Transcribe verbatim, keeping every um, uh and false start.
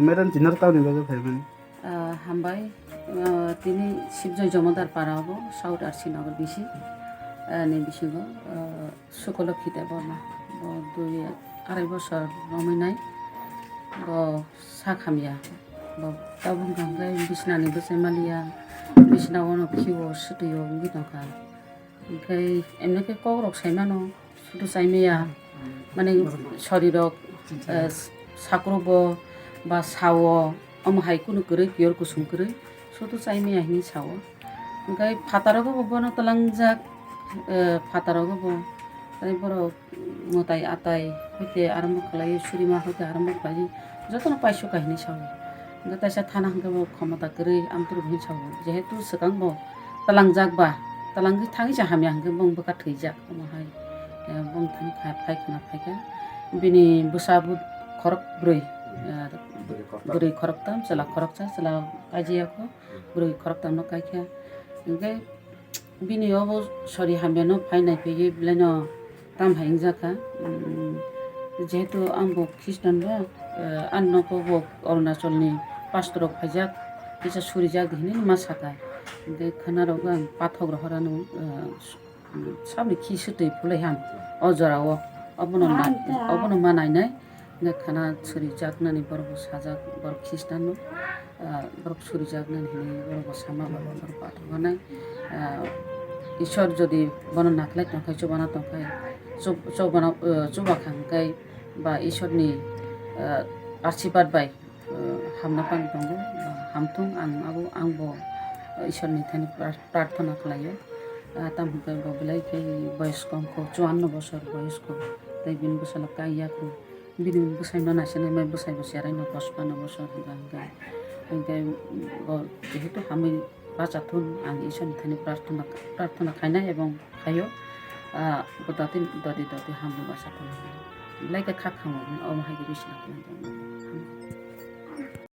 Madam, chinar tamni bagwi phaimani? Ah, hambai. Ah, tini Sibjoy Jomodar para obo, South R C Nagar bisi, ah, ni bisingo, ah, Sukolok Khita Borma. Bo dui arai bosor romwi nai. Bo sak hamya. Bo tabuk hwnkha hwnkhe bisnani bwsai maliya, bisna ono khiwo, swtwi-o wngwi tongkha. Hwnkhe emnike kokrok saimano, sudu chaimaya, mane sorirok, eh, sakrobo ba sao, omo hai kunu kwrwi, piyor kusung kwrwi, sudu chaimaya hinwi sao. Hwnkhe phataro khe bo bono twlangjak, eh, phataro khe bo, tei borok mwtai atai hoite arombo khlai, surima hoite arombo khlai, jotono paisukha hinwi sao. Hwnkhe taisa thana hwnkhe bo khomota kwrwi amtwrwk hinwi sao, jehetu swkang bo twlangjak ba, twlangwi thangwi se hamya hwnkhe bong bwkha thwijak, omo hai, eh, bong thani kha-, phai khwna phaikha. Bini bwsa bo khorok bwrwi, eh, bwrwi khoroktam, chwla khoroksa, chwla kaijiyakho, bwrwi khoroktamno kaikha. Hwnkhe bini obo sori hamyano phai naiphaiwi belaino tam hai wngjakha. Mm, jehetu ang bo Christian ba, eh, ani nogo bo Arunachalni pastor rok phaijak, kisa surijak hinwi ma saka. Hwnkhe khwnarogo ang pathok rohorano, eh, sabni khi swtwi phulai ham o jorao. Obono na-, obono ma nainai. Hwnkhe khwna surijaknani borok bo sajak, borok Christian no, ah, borok surijaknani hinwi borok bo sama borok pathok hanai. Ah, Ishwar jodi bono naklai tongkhai, chubana tongkhai, chub-, chubana, ah, chubakha hwnkhe ba Ishwarni, ah, asirwad bai, ah, hamna pan tongo, ba hamthung ang abo, ang bo Ishwarni thani pra-, prarthana khlaio. Ah, tamo hwnkhe bo belai khe boyes kom kho, chuanno bosor boyes kho, tei bini bwsalo kaiya kho. Bini bwsaino naisinai mai bwsai bo cherai no pospano bosor hwnkha hwnkhe. Hwnkhe bo jehetu hamwi bachathun ang Ishwarni thani prarthana, prarthana khainai ebong khaio. Ah, bo dati, dati, dati hamwi bachathun. Belai khe kha khango, omo hai khe bisina khe.